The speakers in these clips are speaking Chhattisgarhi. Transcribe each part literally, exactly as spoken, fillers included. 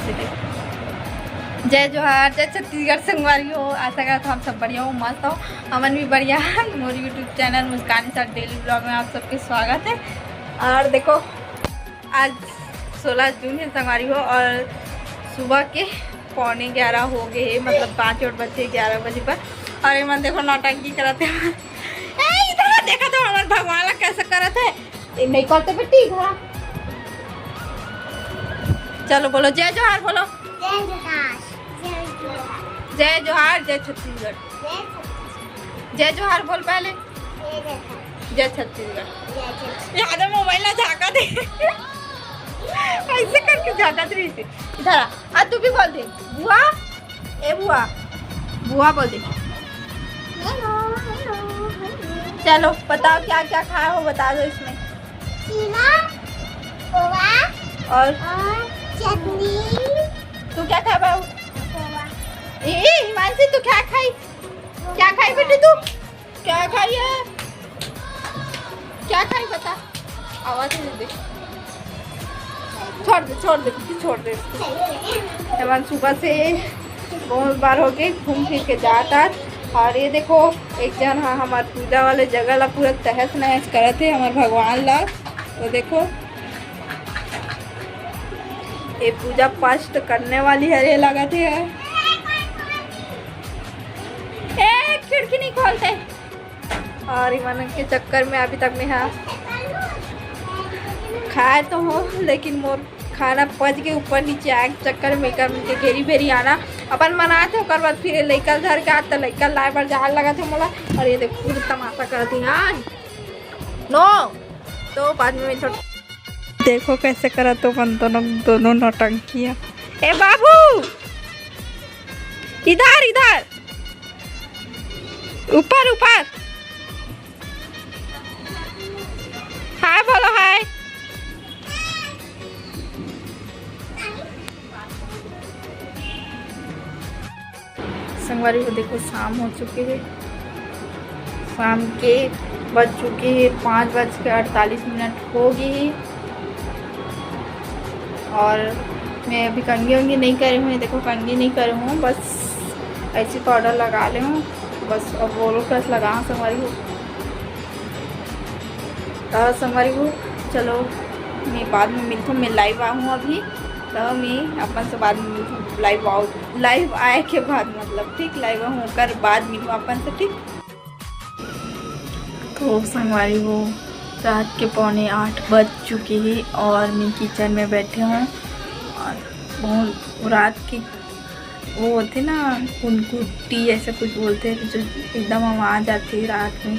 जय जोहार, जय छत्तीसगढ़ संगवारी हो। आशा करत हो आप सब बढ़िया हो, मस्त हो। हमन भी बढ़िया हन। मोर YouTube चैनल मुस्कान सर डेली ब्लॉग में आप सबके स्वागत है। और देखो, आज सोलह जून है संगवारी हो, और सुबह के पौने ग्यारह हो गए है, मतलब पाँच और बजे, ग्यारह बजे पर। और ये मन देखो नौटंकी करत है। ए, इधर देखा तो हमारे भगवान ला कैसे करत है। ए, नहीं करते बेटी, इधर आ। चलो बोलो जय जोहार, बोलो। जय जोहार, जय जोहार। जय जोहार, जय छत्तीसगढ़। जय छत्तीसगढ़। जय जोहार बोल पहले। जय जोहार। जय छत्तीसगढ़। जय छत्तीसगढ़। ये आधा मोबाइल ना झाका दे। ऐसे करके झाका दे इसे। इधर आ। आ, तू भी बोल दे। बुआ, ए बुआ, बुआ बोल दे। Hello, hello, hello. चलो बताओ, क्या क्या खाए हो, बता दो इसमें। सीरा, खोवा और? और चटनी। तू क्या खाए बाबू? खोवा। ए, ए, हिमांशी, तू क्या खाई? क्या खाई बेटी तू? क्या खाई है? क्या खाई बता? आवाज नहीं दे। छोड़ दे, छोड़ दे, कुछ छोड़ दे इसको। एमन सुबह से बहुत बार हो गए घूम फिर के जात आत। और ये देखो, एक जन हा हमार पूजा वाले जगह ला पूरा तहस नहस करत है, हमार भगवान ला। तो देखो, ये पूजा पाठ करने वाली है, ये लगत है। ए, खिड़की नहीं खोलते। और इमन के चक्कर में अभी तक मैं हा खाए तो हो, लेकिन मोर खाना पच के ऊपर नीचे आए के चक्कर में एकर मन के घेरी भेरी आना। अपन मनात है, ओकर बाद फिर लइका धर के आत, त लइका लाए बर जाए लगत है मोला। और ये देखो, पूरी तमाशा कर दी। हाँ, नो, तो बाद में मिलथों। देखो कैसे करत हो अपन दोनों, दोनों नौटंकियाँ। ए बाबू, इधर, इधर, ऊपर, ऊपर। हाय बोलो, हाय। संगवारी हो, देखो, शाम हो चुके है, शाम के बज चुके है, पाँच बज के अड़तालीस मिनट हो गई है। और मैं अभी कंघी वंघी नहीं करे हूँ, देखो, कंघी नहीं करे हूँ, बस ऐसे पाउडर लगा ले हूँ, बस अब बोरो प्लस लगा हूँ संगवारी हो। तो संगवारी हो, चलो, मैं बाद में मिलथों, मैं लाइव आहूँ अभी, तो मैं अपन से बाद में मिलथों, लाइव आउट, लाइव आए के बाद, मतलब, ठीक, लाइव आहूँ, ओकर बाद मिलूँ अपन से, ठीक। तो संगवारी हो, रात के पौने आठ बज चुके हैं और मैं किचन में बैठे हूँ और बहुत रात की वो होते ना, कुनकुट्टी ऐसे कुछ बोलते हैं, जो एकदम आवाज़ आती है रात में,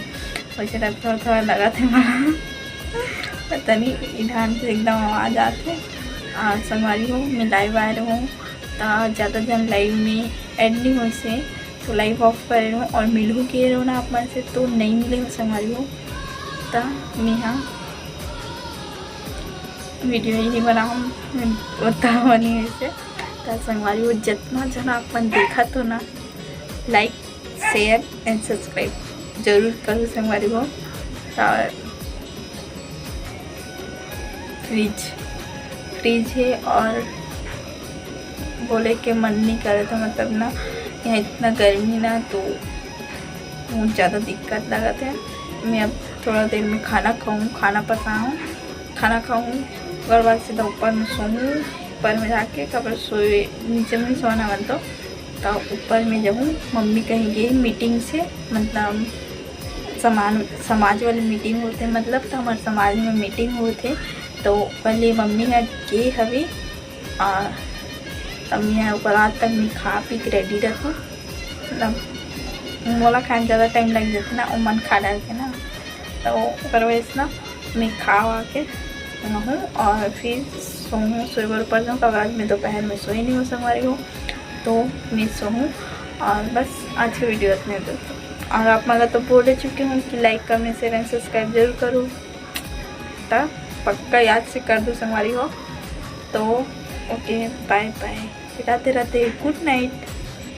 वैसे टाइप थोड़ा थोड़ा लगा थे वहाँ। पता नहीं, इधर से एकदम आवाज़ आते। और संगवारी हो, मैं लाइव आए रहूँ, तो ज़्यादा जन लाइव में ऐड नहीं हो से, तो लाइव ऑफ करे रहूँ और मिलहूँ के रहूँ ना आप मन से, तो नहीं मिले हो संगवारी हो, तो मैं हाँ वीडियो ही नहीं बनाऊँ, बताओ नहीं वैसे। तो संगवारी हो, जितना जन आप मन देखा तो ना, लाइक, शेयर एंड सब्सक्राइब जरूर करो संगवारी हो। और फ्रिज, फ्रिज है और बोले के मन नहीं करे, तो मतलब ना, यहाँ इतना गर्मी ना, तो बहुत ज़्यादा दिक्कत लगत है। मैं अब थोड़ा देर में खाना खाऊँ, खाना पसाऊँ, खाना खाऊँ, ओकर बाद सीधा ऊपर में सोऊँ, ऊपर में जाके काबर सोए, नीचे में सोना मन तो, तो ऊपर में जाऊँ। मम्मी कहीं गई मीटिंग से, मतलब समान, समाज वाली मीटिंग होते, मतलब, तो हमारे समाज में मीटिंग होते, तो पहले मम्मी ह गे हवे, आ, तब मैं ओकर बाद तक मैं खा पी के रेडी रहूँ। मतलब, मोला खाए में ज़्यादा टाइम लग जाता ना, ओमन खा डालते ना, तो ओकर वजह से ना मैं खा वा के रहूँ और फिर सोऊँ, सोए बर ऊपर जाऊँ, काबर आज मैं दोपहर में सोई नहीं हूँ संगवारी हो, तो मैं सोऊँ। और बस आज की वीडियो इतने दोस्तों, और आप मन ला तो बोले चुकी हूँ कि लाइक, कमेंट, शेयर एंड सब्सक्राइब जरूर करो, तो पक्का याद से कर दो संगवारी हो। तो ओके, बाय बाय, राधे राधे, गुड नाइट।